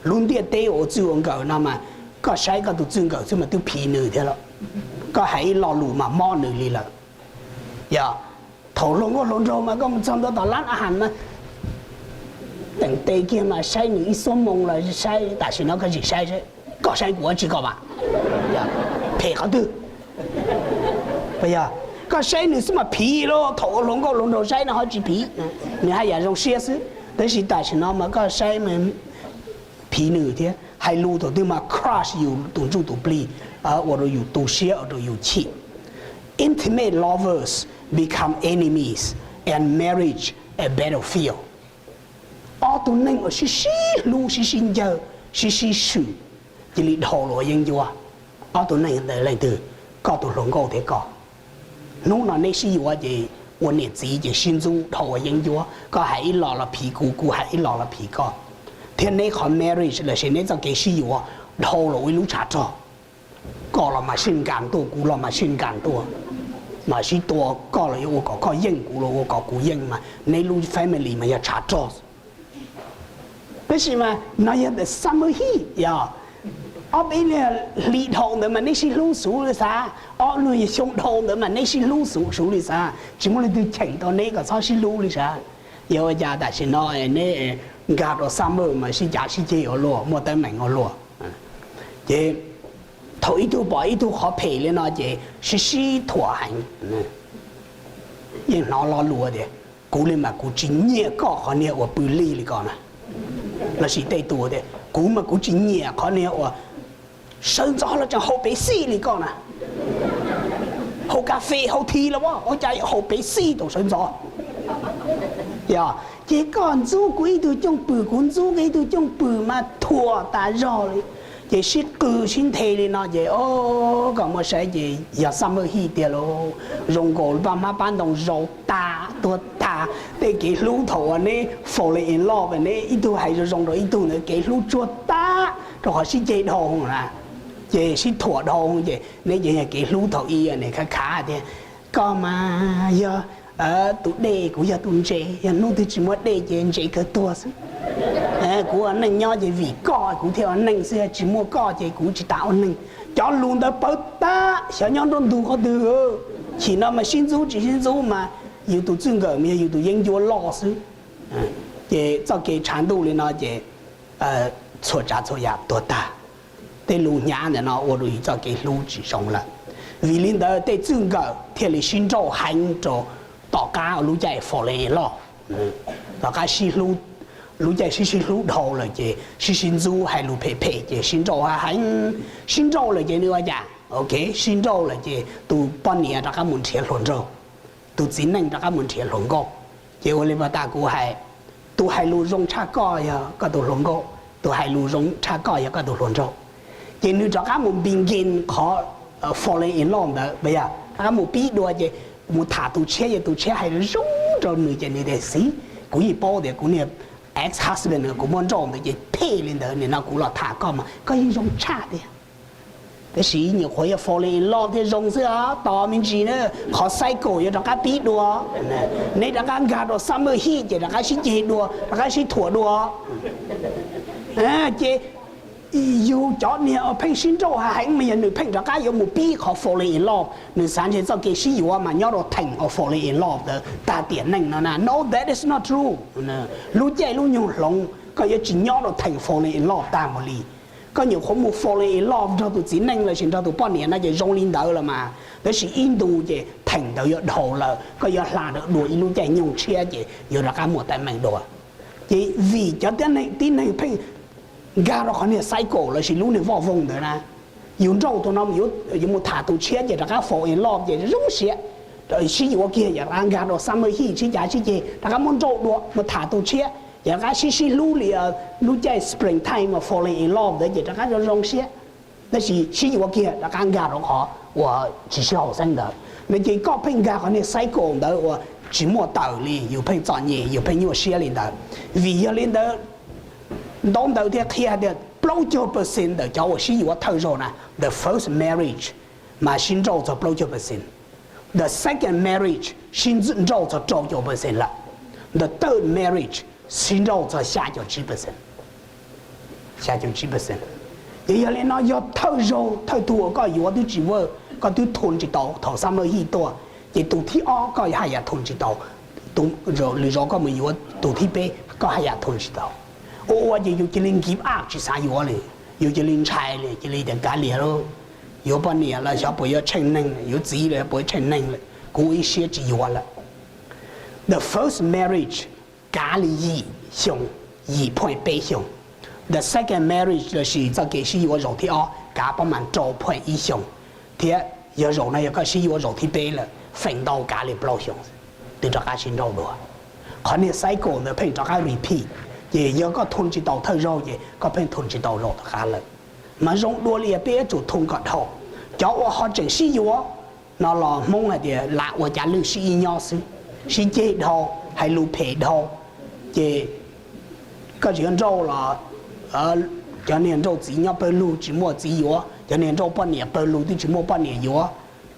Lub ntiaj teb uas ua txwj ua nkawm no mas, koj saib koj tus txwj nkawm xwb mas twb phiv nws thiab lawm. Koj hais ib lo lus mas mob nws li lawm. Yog, thaum hluas nkauj hluas nraug mas koj mus txog ntua tom lab ahas mas, teem tes kiag mas saib nws ib xuab moos los saib, tam sim no koj tsis saib, koj saib kuv ua tsi koj mas, phem qhov twg? Yog, koj saib nws xwb mas phiv lauj, thaum ua hluas nkauj hluas nraug saib no ho tsis phiv, nws haj yam zoo siab xwb, tab sis tam sim no mas koj saib mas phiv nws thiab. Hais lus thaum twg mas crush yus tus ntsuj tus plig, ua rau yus tu siab, ua rau yus chim. Intimate lovers become enemies and marriage a battlefield. Ob tug neeg uas sib sib hlub, sib sib ncawg, sib sib swm, cia li dhau los ua yeeb ncuab. Ob tug neeg ntawd leej twg? Koj tus hluas nkauj thiab koj. Hnub no neb sib yuav ces ua niam txiv ces sib ntxub dhau ua yeeb ncuab, koj hais ib lo los phiv kuv, kuv hais ib lo los phiv koj, thiab neb qhov marriage los sis neb txoj kev sib yuav dhau los ua ib lub tshav rog. Koj los mas sib nkag tuaj, kuv los mas sib nkag tuaj, mas sib tua, koj los yuav ua kom koj yeej, kuv los ua kom kuv yeej, mas neb lub family mas yog tshav rog. Tab sis mas no yog the summer heat, yog ob peb hlis dhau ntawd mas neb sib hlub xuv li xav, ob lub xyoo dhau ntawd mas neb sib hlub xuv xuv li xav, tsis muaj leej twg cheem tau neb kom txhob sib hlub li sav. Yog ua cas tam sim no neb nkag rau summer mas sib cav sib ceg ua luaj, muaj teeb meem ua luaj. Ces thaum ib tug pom ib tug qhov phem li no ces sib sib thuam heev. Yeej hnov lo lus tias, kuv li mas kuv tsis nyiam koj qhov niag uas pw lij li koj na. Los sis tej tus tias, kuv mas kuv tsis nyiam qhov niag uas sawv ntxov los tseem haus pev xij li koj na. Haus kas fes haus thi los ua cas yuav haus pev xij thaum sawv ntxov? Yog ces koj ntxub kuv ib tug cooj pwm, kuv ntxub koj ib tug cooj pwm mas thuam tas zog li. Ces sib qw sib nthe li no ces, o, koj muab saib ces yog summer heat tiag lauj. Zoo nkaus paj hmab pab ntoo zaus tas tuag tas. Tej kev hlub thaum uas neb falling in love, neb ib tug hais zoo zoo rau ib tug ntawd, kev hlub tsuag tas rau qhov sib ceg dhau na, ces sib thuam dhau ces neb ces yog kev hlub thaum ub ne khav khav tias, koj mas yog tus dej, kuv yog tus ntses, yog hnub twg tsis muaj dej ces ntses kawg tuag xwb. Kuv ua neej nyob ces vim koj kuv thiaj ua neej xwb, tsis muaj koj ces kuv tsis tas ua neeg. Cov lus ntawd pawv tag, xyov nyob nruab ntug qhov twg. Chim no mas sib ntxub tsis sib ntxub mas yus tus txij nkawm mas yog yus tus yeeb ncuab loj xwb. Ces txoj kev tshav ntuj li no ces txhua tsav txhua yam tuag tag. Tej lus hnyav ntawm no ua rau yus txoj kev hlub tsis zoo lawm. Vim li ntawd tej txij nkawm thiaj li sib nrauj heev rau tom qab lub caij falling in love. Tom qab lub caij sib sib hlub dhau lawm ces sib sib ntxub hais lus phem phem ces sib nrauj heev. Sib nrauj lawm ces nws ua cas? Ok, sib nrauj lawm ces tus poj niam rov qab mus nrhiav hluas nraug, tus txiv neej rov qab mus nrhiav hluas nkauj. Ces ua li pas tas kuv hais, tus hais lus zoo tshaj koj yog koj tus hluas nkauj, tus hais lus zoo tshaj koj yog koj tus hluas nraug. Ces nws rov qab mus begin qhov falling in love ntawd, yog rov qab mus pib dua ces mus tham tus tshiab, yog tus tshiab hais zoo rau nws ces nws tias, xib, kuv yeej paub tias kuv niag ex husband kuv muab nrauj ntawd ces phem li ntawd, nim no kuv los tham koj mas koj yeej zoo tshaj tiag. Tab sis nyuam qhuav yog falling in love thiaj zoo xwb os, tos me ntsis na, qhov cycle yuav rov qab pib dua. Neb rov qab nkag rau summer heat ces rov qab sib ceg dua, rov qab sib thuam dua. Ces yus cov niag uas pheej sib nrauj heev mas yog nws pheej rov qab yuav mus pib qhov falling in love, nws xav ntshe txoj kev sib yuav mas nyob rau theem uas falling in love ntawd tag tiam neej no na. No, that is not true. Lub caij lub nyoog hloov koj yuav tsis nyob rau theem falling in love tag mus li. Koj nyuam qhuav mus falling in love nrog tus txiv neej los sis nrog tus poj niam no ces zoo li ntawd los mas, tab sis ib ntus ces theem ntawd yuav dhau lawm, koj yuav hla dua ib lub caij nyoog tshiab ces yuav rov qab muaj teeb meem dua. Ces vim cov tib neeg pheej nkag rau qhov niag cycle los sis lub niag voj voog ntawd na, yus nrauj tus no yuav mus tham tus tshiab ces rov qab fall in love ces zoo siab, sib yuav kiag ces rov qab nkag rau summer heat sib cav sib ceg rov qab muab nrauj dua mus tham tus tshiab ces rov qab sib sib hlub li lub caij spring time mas falling in love ntawd ces rov qab zoo zoo siab. Tab sis sib yuav kiag rov qab nkag rau qhov uas tsis sib haum xeeb ntawd no ces koj pheej nkag qhov niag cycle ntawd uas tsis muaj tawm li, yus pheej txom nyem, yus pheej nyuaj siab li ntawd. Vim yog li ntawd, ntaub ntawv thiaj qhia tias plaub caug percent ntawm cov uas sib yuav thawj zaug na, the first marriage, mas sib nrauj txog plaub caug percent, the second marriage sib nrauj txog rau caum percent lawm, the third marriage sib nrauj txog xya caum tsib percent. Xya caum tsib percent. Ces yog li no yog thawj zaug thawj tug uas koj yuav twb tsis work, koj twb thum tsis tau thaum summer heat tuaj, ces tus thib ob koj haj yam thum tsis tau, tus, lwm zaus koj mus yuav tus thib peb koj haj yam thum tsis tau. Ua ua ces yus cia li give up tsis xav yuav li, yus cia li ntshai li, cia li tias kav liam lauj, yuav poj niam los xyov puas yuav tsheej neeg, yuav txiv los xyov puas yuav tsheej neeg lawm, kuv ua ib siab tsis yuav lawm. The first marriage kav li yim xyoo, yim point peb xyoo. The second marriage lossis txoj kev sib yuav zaum thib ob kav pab mas rau point ib xyoo, thiab yog zaum no yog koj sib yuav zaum thib peb lawm feem ntau kav li plaub xyoo twb rov qab sib nrauj dua. Qhov niag cycle ntawd pheej rov qab repeat, ces yog koj thum tsis tau thawj zaug ces koj pheej thum tsis tau zaum tom qab lawm. Mas zoo dua li peb yuav tsum thum kom dhau. Cov uas ho tseem sib yuav no los Hmoob hais tias lam ua cav lwj sib ib nyob xwb, sib ceg dhau, hais lus phem dhau, ces koj tsis yuav nrauj los cov niag nrauj txiv nyob pawg lug tsis muaj txiv yuav, cov niag nrauj poj niam pawg lug twb tsis muaj poj niam yuav,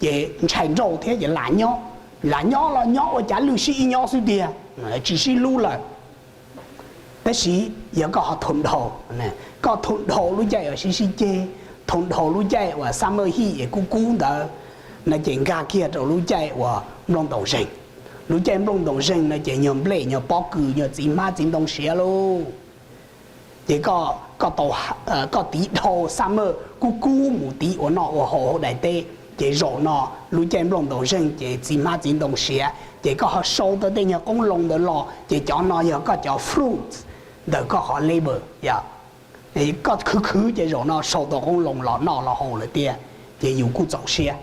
ces ntshai nrauj thiab ces lam nyob, lam nyob los nyob ua cav lwj sib ib nyob xwb tiag, tsis sib hlub lawm. Tab sis yog koj ho thum dhau, koj thum dhau lub caij uas sib sib ceg, thum dhau lub caij uas summer heat es kub kub ntawd no ces nkag kiag rau lub caij uas nplooj ntoos zeeg. Lub caij nplooj ntoos zeeg no ces nyuag nplej nyuag pob kws nyuag txiv hmab txiv ntoo siav lauj. Ces koj tau, koj tiv dhau summer kub kub mus tiv ua noj ua haus hauv daim teb, ces zaum no lub caij nplooj ntoos zeeg ces txiv hmab txiv ntoo siav ces koj ho sau tau tej nyuag qoob loo ntawd los ces cov no yog koj cov fruits ntawm koj qhov labor yom. Koj khwv khwv ces zaum no sau tau qoob loo los noj los haus lawm tiag, ces yus kuj txaus siab.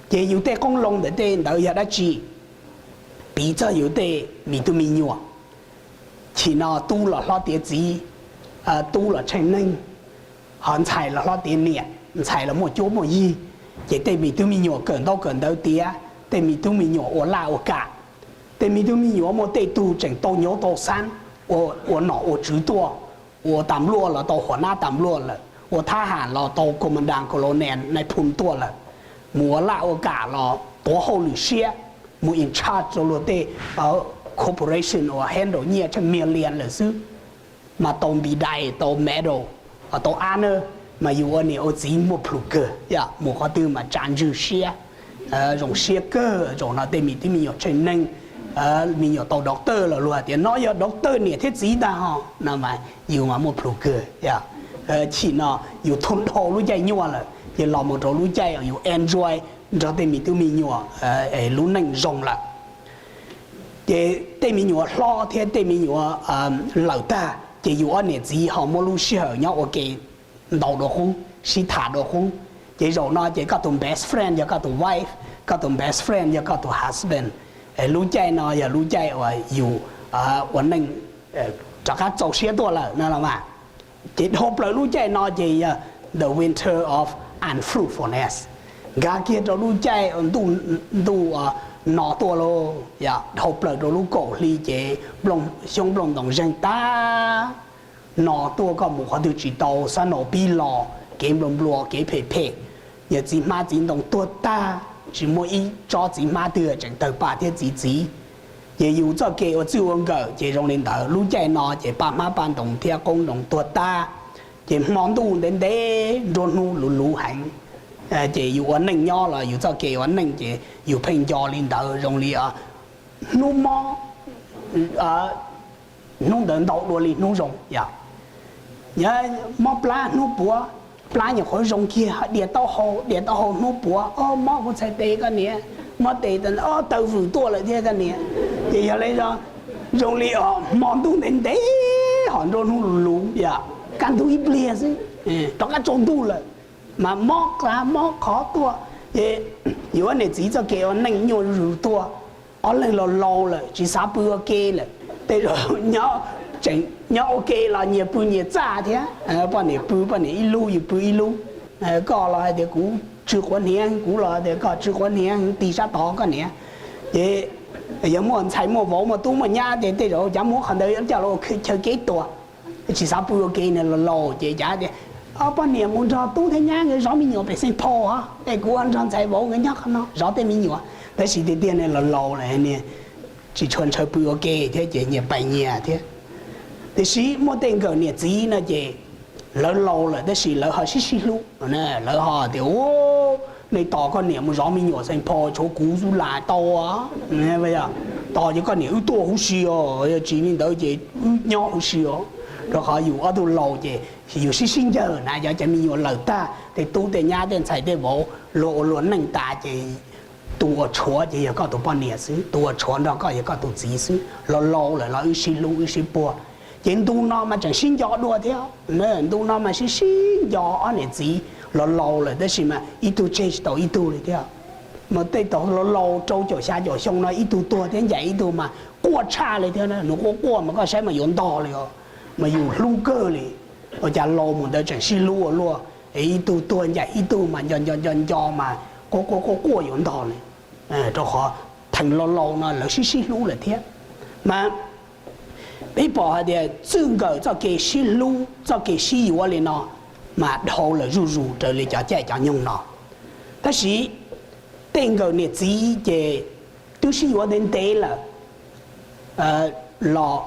Ces yus tej qoob loo ntawm tej ntawd yog dab tsi? Piv txog yus tej me tub me nyuam, chim no tub los hlob tiav txiv, tub los tsheej neeg, ho ntxhais los hlob tiav niam, ntxhais los muaj cuab muaj yig, ces tej me tub me nyuam kawm ntaub kawm ntawv tiav, tej me tub me nyuam ua laj ua kam, tej me tub me nyuam muaj tej tug tseem tau nyuv tau xab, ua nom ua tswv tuaj, ua tas npluaj los tau huam nab tas npluaj lawm, ua thab ham los tau komandas kolones nais phoo tuaj lawm, mus ua laj ua kam los tuav hauj lwm siab, mus in charge rau luag tej corporation uas handle nyiaj tsheej million lawm xwb, mas tau npis dais tau medal, tau honor, mas yus ua niam ua txiv muaj plhus kawg yom, mus qhov twg mas tsa ntswg siab, zoo siab kawg. Zaum no tej me tub me nyuam tsheej neeg, me nyuam tau doctor los luag hais tias no yog doctor niam thiab txiv ntag ho no mas yus mas muaj plhus kawg yom. Chim no yus thum dhau lub caij nyuaj lawm ces los mus rau lub caij uas yus enjoy nrog tej me tub me nyuam lub neej zoo lawm. Ces tej me nyuam hlob thiab tej me nyuam lawm tag ces yus ob niam txiv ho muab lub sij hawm nyob ua ke ntau dua qub, sib tham dua qub. Ces zaum no ces koj tus best friend yog koj tus wife, koj tus best friend yog koj tus husband. Lub caij no yog lub caij uas yus ua neej rov qab txaus siab tuaj lawm no los mas. Ces dhau plaws lub caij no ces yog the winter of unfruitfulness, nkag kiag rau lub caij ntuj no tuaj lauj. Dhau plaws rau lub kaum hli ces xyoob nplooj ntoos zeeg tag, no tuaj koj mus qhov twg tsis tau, xab nau pib los, kev nplua nplua kev phem phem, yog txiv hmab txiv ntoo tuag tag, tsis muaj ib tsob txiv hmab twg tseem tawg paj thiab txiv txiv. Ces yus txoj kev ua txij ua nkawm ces zoo li ntawd. Lub caij no ces paj hmab paj ntoo thiab qoob loo tuag tag, ces hmo ntuj ntev ntev nruab hnub luv luv heev. Ces yus ua neej nyob los yus txoj kev ua neej ces yus pheej nco li ntawd zoo li hnub mob, hnub ntawd ntau dua li hnub zoo yom. Mob plab hnub puav, plab nyuam qhuav zoo kiag, dias taub hau, dias taub hau hnub puav, o mob kuv txhais tes koj niam, mob tes, o taw vwm tuaj lawm thiab koj niam. Ces yog li zoo li hmo ntuj ntev ntev ho nruab hnub luv luv yom, kaj ntug ib pliag xwb rov qab tsaus ntuj lawm, mas mob qab mob qhov tuaj. Ces yus niam txiv txoj kev ua neej nyuaj zuj zus tuaj, ob leeg laus laus lawm tsis xav pw ua ke lawm, tej zaum tseem nyob ua ke los nyias pw nyias txaj thiab. Poj niam pw poj niam ib lub, yus pw ib lub. Koj los hais tias kuv tsw quav hniav, kuv los hais tias koj tsw quav hniav, tig sab tod koj niam. Ces yog muaj ntxhais muaj vauv muaj tub muaj nyab ces tej zaum cav muab qhov ntawd coj los ua chaw kev tuag, tsis xav pw ua ke, niag laus laus ces cav tias, o poj niam mus nrog tub thiab nyab nkawd zov me nyuam pem Saint Paul, es kuv nrog ntxhais vauv nkawd nyob qhov no zov tej me nyuam. Tab sis tiag tiag niag laus laus lawm, tsis tshua ntshaw pw ua ke thiab ces nyias pais nyias thiab. Tiam sis muaj tej nkawm niam txiv no ces lawv laus lawm tab sis lawv ho sib sib hlub. Lawv ho tias, u, nej tos koj niam mus zov me nyuam Xeem Phos tshuav kuv xwb lam tau. Tos ces koj niam wb tuaj huv si os, yog tsis li ntawd ces wb nyob huv si os. Rau qhov yus ob tug laus ces yus sib sib ncawg na, yog cov me nyuam lawm tag, tej tub tej nyab tej ntxhais tej vauv luag ua luag neej tas ces tus uas tshuav ces yog koj tus poj niam xwb, tus uas tshuav nrog koj yog koj tus txiv xwb. Los laus lawm los wb sib hlub wb sib puag. Ces ntu no mas tseem sib nco dua thiab. Ntu no mas sib sib nco ob niam txiv, los laus lawm tab sis mas ib tug tseg tsis tau ib tug li thiab. Mas tej tau los laus rau caum xya caum xyoo no ib tug tuag thiab ncaim ib tug mas quaj tshaj li thiab. Nws quaj quaj mas koj saib mas yuav ntog li os, mas yus hlub kawg li. Ua cas laus mus ntawd tseem sib hlub ua luaj, ib tug tuag ncaim ib tug mas nco nco nco nco mas quaj quaj quaj quaj yuav ntog li. Rau qhov theem laus laus no lawv sib sib hlub lawm thiab. Mas peb pom hais tias txij nkawm txoj kev sib hlub txoj kev sib yuav li no mas dhau lawm zuj zus raws li cov caij cov nyoog no. Tab sis tej nkawm niam txiv ces twb sib yuav ntev ntev lawm los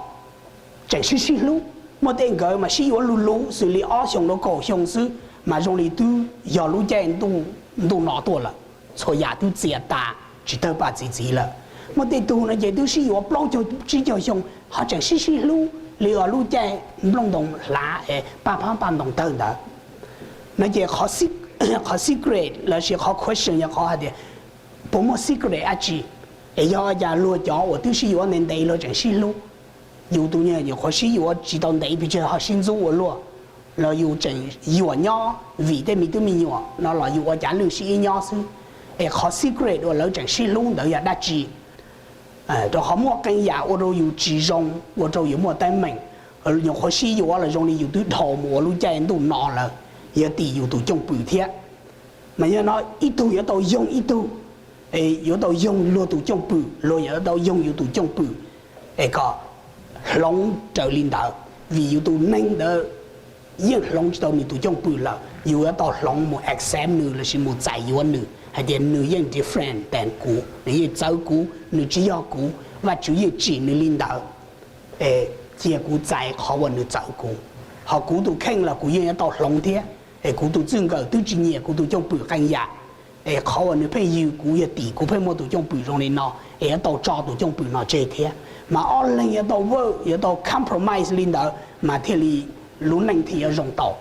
tseem sib sib hlub. Muaj tej nkawd mas sib yuav luv luv xws li ob xyoos rau kaum xyoo xwb mas zoo li twb yog lub caij ntuj no tuaj lawm, txhua yam twb txias tas tsis tawg paj txiv txiv lawm. Muaj tej tug no ces twb sib yuav plaub caug tsib caug xyoo ho tseem sib sib hlub li os lub caij nplooj ntoo hlav es paj phab paj ntoo tawg ntawd. No ces qhov secret lossis qhov question yog qhov hais tias puas muaj secret dab tsi es yog cas luag cov uas twb sib yuav ntev ntev luag tseem sib hlub? Yus tus nyuam qhuav sib yuav tsis tau ntev pes tsawg ho sib ntxub ua luaj, los yus tseem yuam nyob vim tej me tub me nyuam no los yus ua cav lwj sib ib nyob xwb. Es qhov secret uas lawv tseem sib hlub ntawd yog dab tsi? Rau qhov muaj qee yam ua rau yus tsis zoo, ua rau yus muaj teeb meem. Nyuam qhuav sib yuav los zoo li yus twb dhau mus ua lub caij ntuj no lawm, yog tim yus tus cwj pwm thiab. Mas yog no ib tug yuav tau yoog ib tug, yuav tau yoog luag tus cwj pwm, luag yuav tau yoog yus tus cwj pwm, es kom hloov raws li ntawd, vim yus tus neeg ntawd yeej hloov tsis tau nws tus cwj pwm lawm, yus yuav tau hloov mus accept nws lossis mus txais yuav nws hais tias nws yeej different than kuv, nws yeej txawv kuv, nws tsis yog kuv, Vajtswv yeej tsim nws li ntawd. Cia kuv txais qhov uas nws txawv kuv, ho kuv tus kheej los kuv yeej yuav tau hloov thiab. Es kuv tus txij nkawm twb tsis nyiam kuv tus cwj pwm qee yam, es qhov uas nws pheej yws kuv yog tim kuv pheej muaj tus cwj pwm zoo li no, es yuav tau tso tus cwj pwm no tseg thiab. Mas ob leeg yuav tau work, yuav tau compromise li ntawd mas thiaj li lub neej thiaj yuav zoo tau.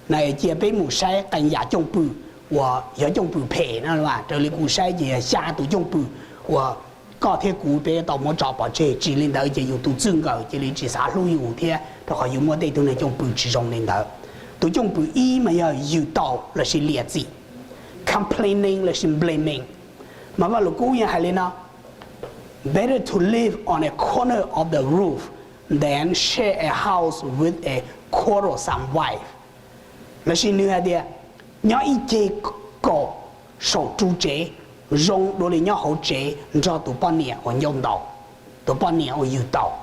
Na cia peb mus saib qee yam cwj pwm uas yog cwj pwm phem na, raws li kuv saib ces yog xya tus cwj pwm uas koj thiab kuv peb yuav tau muab tso pov tseg, tsis li ntawd ces yus tus txij nkawm cia li tsis xav hlub yus thiab, rau qhov yus muaj tej tug neeg cwj pwm tsis zoo li ntawd. Tus cwj pwm ib mas yog yws taus lossis liam txim, complaining lossis blaming. Mas Vaj Lus Kub yeej hais li no: Better to live on a corner of the roof than share a house with a quarrelsome wife. Lossis nws hais tias, nyob ib ceg kaum saum ru tsev zoo dua li nyob hauv tsev nrog tus poj niam uas ncauj ntaus, tus poj niam uas yws taus.